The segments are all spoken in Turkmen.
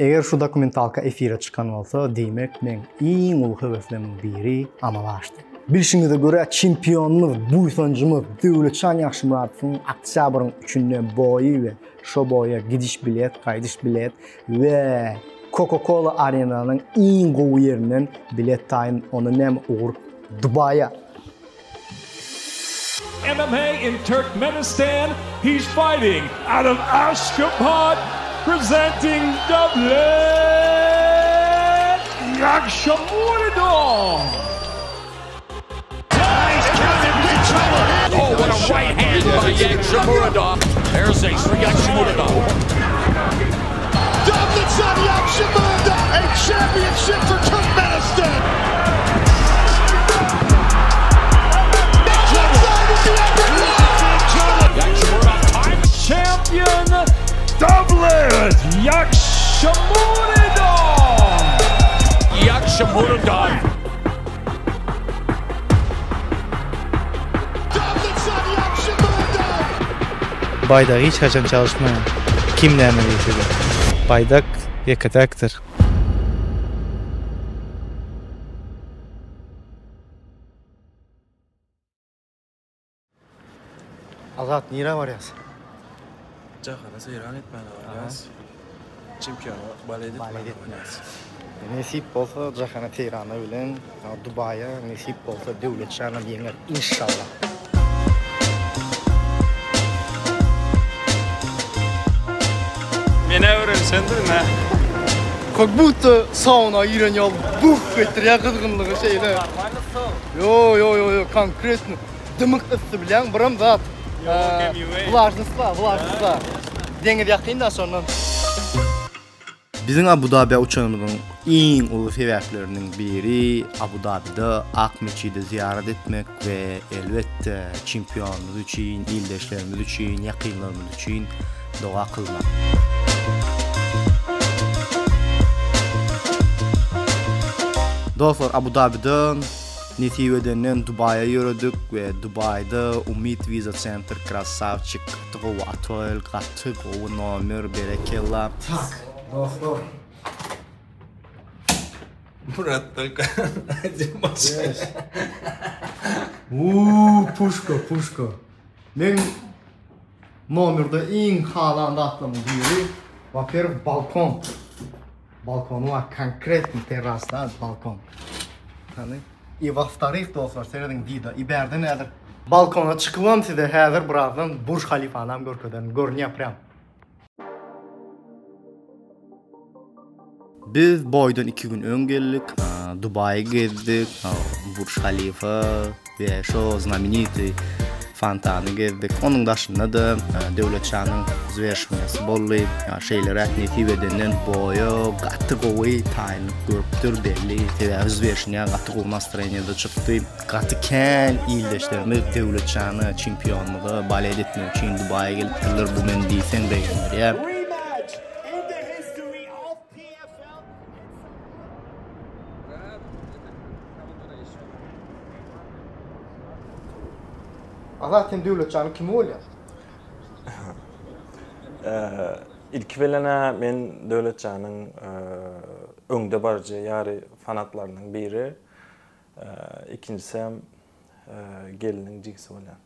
Eger şu dokumentalka efire çykan bolsa, diýmek meň iň uly höweslerimiň biri amala aşdy. Bilşiňize görä çempionymyz, buýsanjymyz Döwletjan Ýagşymyradowyň oktýabryň üçünde boýy we şo boýa gidiş bilet, gaýdyş bilet we Coca-Cola arenanyň iň gowy ýerinden bilet taýyn, onda näme ugur Dubaýa. MMA in Turkmenistan, he's fighting out of Ashgabat, presenting Dovlet Yagshimuradov. Oh, what a right hand by Yagshimuradov. There's a Yagshimuradov. Dovletjan Yagshimuradov, a championship for Turkmenistan. Yagshimuradov time champion Dovlet Yagshimuradov. Yagshimuradov. Dovletjan Yagshimuradov. Baýdagy hiç haçan çalyşmaýar. Kim näme diýse-de. Baýdak ýeke-täkdir. Azat nirä barýas? Jahana seýran etmäne barýas. Çempiona balet etmäne barýas. Nesip bolsa Jahana seýrana bilen Dubaýa nesip bolsa Döwletjanam ýeňer inşallah. Menä öwrenişendirin-ä. Kak budto sauna giren ýaly buh etdirýär gyzgynlygy şeýle. Ýo ýo ýo ýo konkretno dymyk ysy bilýäň biram zat. Wlažnost bar wlažnost bar. Deňiz ýakyn-da şondan. Biziň Abu Dabä uçanymyzyň iň uly sebäpleriniň biri Abu Dabide Ak metjide zyýarat etmek we elbetde çempionymyz üçin, ildeşlerimiz üçin, ýakynlarymyz üçin doga kylmak. Dostlar Abu Dabiden nesip edenden Dubaýa ýöredik we Dubaýda Umyt Visa Center krasawçik gaty gowy otel gaty gowy nomer berekella. Tak dostlar. Murat только один машина. Uuu puşka puşka. Meň nomerde iň halan zatlarymyň biri во-первых balkon. Balkony bar konkretno terrasda balkon. Hany i во-вторых dostlar serediň vida i bärden häzir balkona çykybam size häzir birazdan Burj Halifanam görkezerin görünýär prýam. Biz boýdan 2 gün öň geldik, Dubaýy gezdik, Burj Halifa we şo znamenitiý fontany gezdik. Onuň daşynda-da Döwlet şanyň zwerşmesi boldy. Şeýleräk nesip edenden boýa gaty gowy taýynlyk görüpdir belli. Sebäbi zwerşnýa gaty gowy nastroýeniýada çykdy. Gaty kän ildeşlerimiz Döwlet şana, çempionymyza balet etmek üçin Dubaýa gelipdirler. Bu meni diýseň begendirýär. Azat sen Döwletjanyň kimi bolýaň? Ilki bilen-ä men Döwletjanyň öňde baryjy ýary fanatlarynyň biri. Ikinjisem gelniň jigisi bolýan.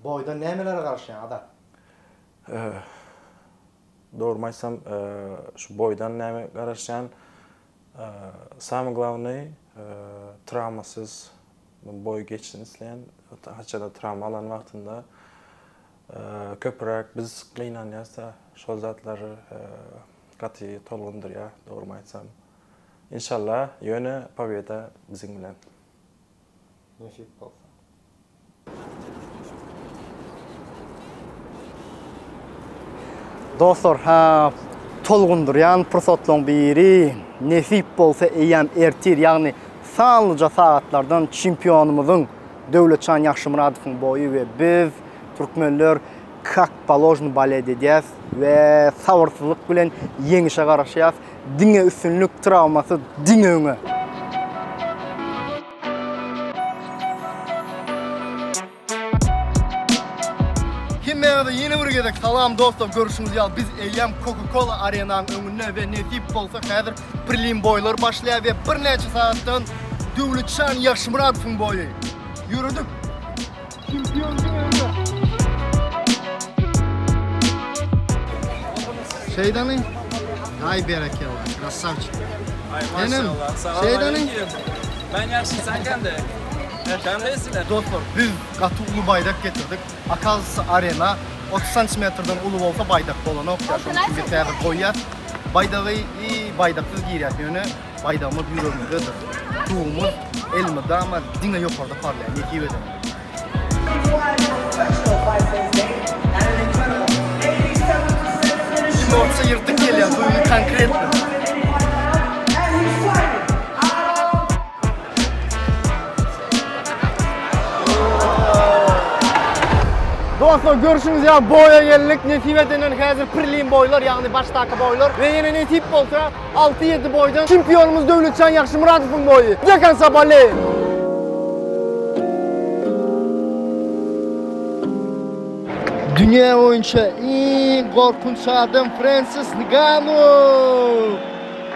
Boýdan nämelere garaşýaň Azat? Dogrymy aýtsam, şu boýdan näme garaşýan, samyý glawnyý trawmasyz boý geçsin isleýän. Haçanda trawma alan wagtynda köpüräk biz gynanýas-da, şol zatlar gaty tolgundyrýar, dogrymy aýtsam. Inşallah, ýöne pobeda biziň bilen. Nesip bolsa. Dostlar, ha, tolgundyrýan pursatlaryň biri, nesip bolsa eýýäm ertir, ýagny sanlyja sagatlardan çempionymyzyň Döwletjan Ýagşymyradowyň boýy we biz, türkmenler, kak položno balet edýäs we sabyrsyzlyk bilen ýeňişe garaşýas. Diňe üstünlik, trawmasyz diňe öňe! Hemmäňize ýene bir gezek salam. Salam dostlar, görüşüňiz ýaly biz eýýäm Coca-Cola arenanyň öňünde we nesip bolsa häzir prelim boýlar başlaýar we birnäçe sagatdan Döwletjan Ýagşymyradowyň boýy. Ýöredik. Çempion öňde. Şeýdany? Aý berekella, krasavçik. Aý maşallah. Şeýdany? Men ýagşy, sen kende? Kendeýsiňler? Dostlar, biz gaty uly baýdak getirdik. Akazysy arena 30 santimetrden uly bolsa baýdak bolanok. Ýa şonuň üçin biz häzir goýýas. Baýdagy i baýdaksyz girýäs ýöne baýdagymyz ýüregimizdedir. Tugumyz elmydama diňe ýokarda parlaýar, nesip eder. Emosiýa ýyrtyk gelýär, duýgy konkretno. Dostlar görüşüňiz ýaly boýa geldik. Nesip edenden häzir prelim boýlar, ýagny başdaky boýlar we ýene nesip bolsa 6-7 boýdan çempionymyz Döwletjan Ýagşymyradowyň boýy. Dekan Sabaleýew. Dünýä boýunça iň gorkunç adam Frensis Ngannou.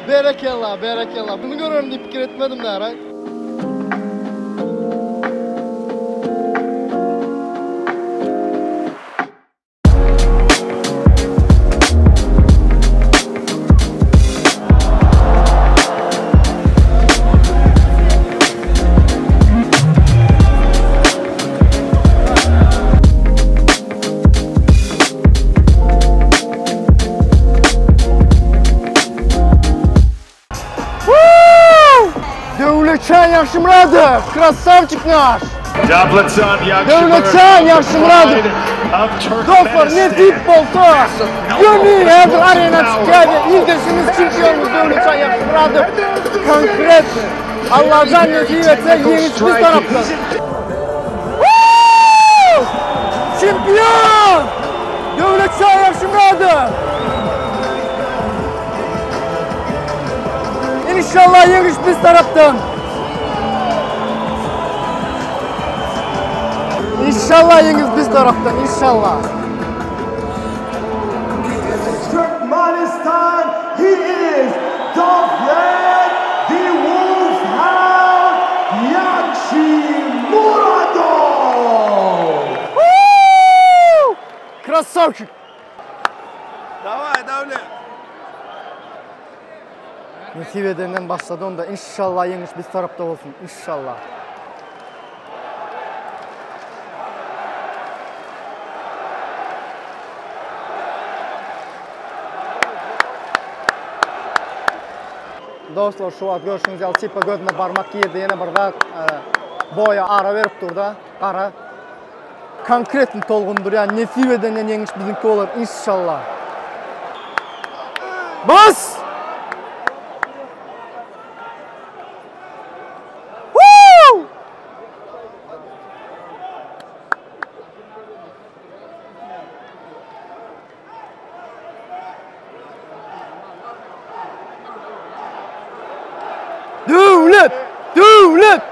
Berekella, berekella. Bunu görerim diýip pikir etmedim dara. Döwletjan Ýagşymyradow, krasawçik naş! Döwletjan Ýagşymyradow! Dostlar, nesip bolsa, göni häzir arena çykýar we ildeşimiz çempionymyz Döwletjan Ýagşymyradow konkretno. Allajan nesip etse ýeňiş biz tarapdan. Çempion! Döwletjan Ýagşymyradow! Inşallah ýeňiş biz tarapdan. Inşallah ýeňiş biz tarapdan, inşallah. Turkmenistan, he is Dovlet the Wolfhound Ýagşymuradov! Krasavçik! Daway Dawlet. Nesip edenden başlady onda inşallah ýeňiş biz tarapda bolsun inşallah. Dostlar şu wagt görşüňiz ýaly tipa gözüme barmak girdi ýene bir zat boýa ara berip durda gara. Konkretny tolgundyrýan nesip edenden ýeňiş biziňki bolar inşallah. Bas! Woo! Döwlet! Döwlet!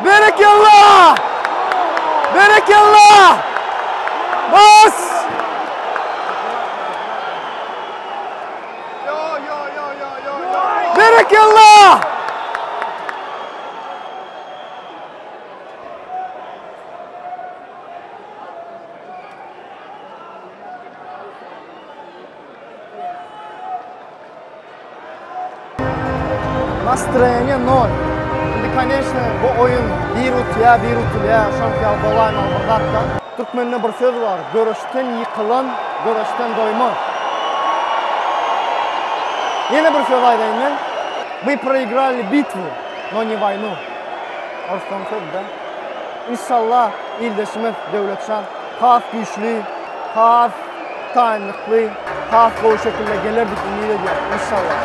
Berekella! Berekella! Bas! Berekella! Nastroýeniýa nol. Indi koneçno bu oýun bir utýa bir utulýa şonki ýaly bolaýmaly bir zatda. Türkmende bir söz bar göreşden ýykylan göreşden doýmaz. Ýene bir söz aýdaýyn men. Мы проиграли битву, но не войну. Orsdan söz da. Inşallah ildeşimiz Döwletjan has güýçli, has taýynlykly, has gowy şekilde geler diýip umyt edýän. Inşallah.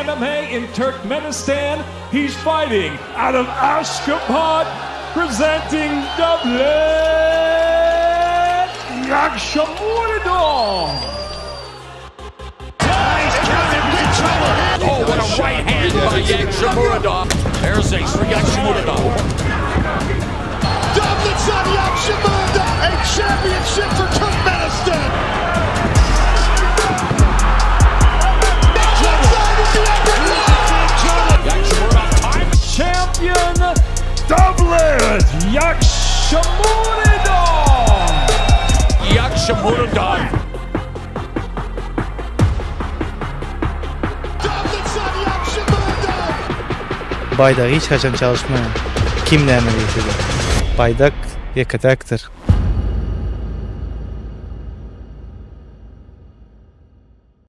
MMA in Turkmenistan, he's fighting out of Ashgabat, presenting Dovlet Yagshimuradov. Oh, what a right hand by Yagshimuradov. There's a Yagshimuradov. Dovletjan Yagshimuradov! championship for Turkmenistan. Champion Davlet Yagshimuradov. Yagshimuradov. Baýdak hiç haçan çalyşmaýar. Kim näme diýse-de. Baýdak ýeke-täkdir.